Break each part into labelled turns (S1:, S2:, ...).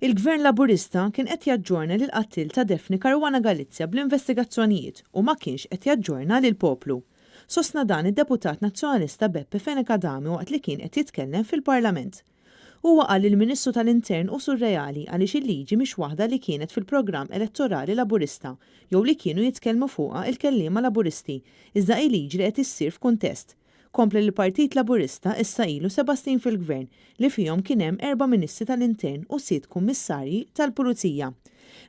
S1: Il-Gvern Laburista kien qed jaġġorna lill-qattiel ta' Daphne Caruana Galizia bl-investigazzjonijiet u ma kienx qed jaġġorna lill-poplu. Sostna dan id-Deputat Nazzjonalista Beppe Fenech Adami waqt li kien qed jitkellem fil-Parlament. Huwa qal li l-Ministru tal-Intern hu surreali għaliex il-liġi mhix waħda li kienet fil-programm elettorali Laburista jew li kienu jitkellmu fuqha il-kelliema Laburisti iżda hi liġi li qed issir f'kuntest. Kompla li l-Partit Laburista issa ilu seba' snin fil-Gvern li fihom kien hemm erba' Ministri tal-Intern u sitt Kummissarji tal-Pulizija.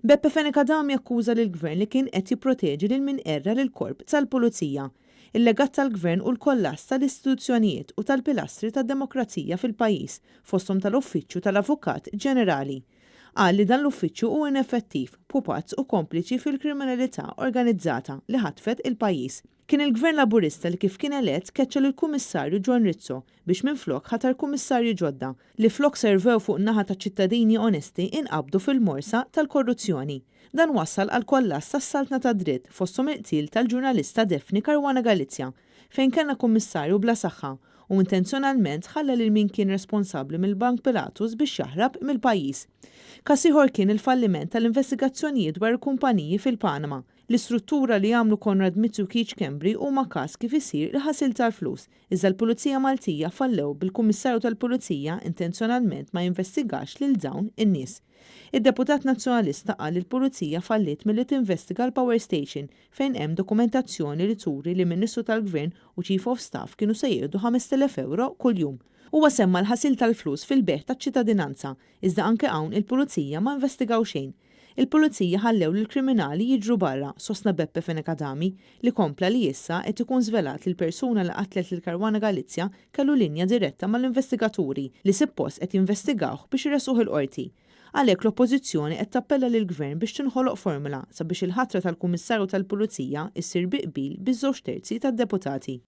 S1: Beppe Fenech Adami akkuża lill-Gvern li kien qed jipproteġi lil min qerra lill-Korp tal-Pulizija. Il-legat tal-Gvern hu l-kollass tal-istituzzjonijiet u tal-pilastri tad-demokrazija fil-pajjiż, fosthom tal-Uffiċċju tal-Avukat Ġenerali. Qal li dan l-uffiċċju hu ineffettiv, pupazz u kompliċi fil-kriminalità organizzata li ħatfet il-pajjiż. Kien il-Gvern Laburista li kif kien elett keċċa lill-Kummissarju John Rizzo biex minflok ħatar kummissarji ġodda, li flok servew fuq naħa ta' ċittadini onesti inqabdu fil-morsa tal-korruzzjoni. Dan wassal għall-kollass tas-saltna tad-dritt fosthom il-qtil tal-ġurnalista Daphne Caruana Galizia fejn kellna kummissarju bla saħħa u intenzjonalment ħalla lil min kien responsabbli mill-Bank Pilatus biex jaħrab mill-pajjiż. Każ ieħor kien il-falliment tal-investigazzjonijiet dwar il-kumpaniji fil-Panama. L-istruttura li għamlu Konrad Mizzi u Keith Schembri huma każ kif isir il-ħasil tal-flus, iżda l-Pulizija Maltija fallew bil-Kummissarju tal-Pulizija intenzjonalment ma jinvestigax lil dawn in-nies. Id-deputat Nazzjonalista qal li l-Pulizija falliet milli tinvestiga l-Power Station fejn hemm dokumentazzjoni li turi li Ministru tal-Gvern u Chief of Staff kienu se jieħdu 5,000 ewro kuljum. Huwa semma l-ħasil tal-flus fil-bejgħ taċ-ċittadinanza, iżda anke hawn il-Pulizija ma investigaw xejn. Il-Pulizija ħallew lill-kriminali jiġru barra, sostna Beppe Fenech Adami, li kompla li issa qed ikun żvelat li l-persuna li qatlet lil Caruana Galizia kellu linja diretta mal-investigaturi li sippost qed jinvestigawh biex iresquh il-Qorti. Għalhekk l-Oppożizzjoni qed tappella lill-Gvern biex tinħoloq formula sabiex il-ħatra tal-Kummissarju tal-Pulizija issir bi qbil biż-żewġ terzi tad-deputati.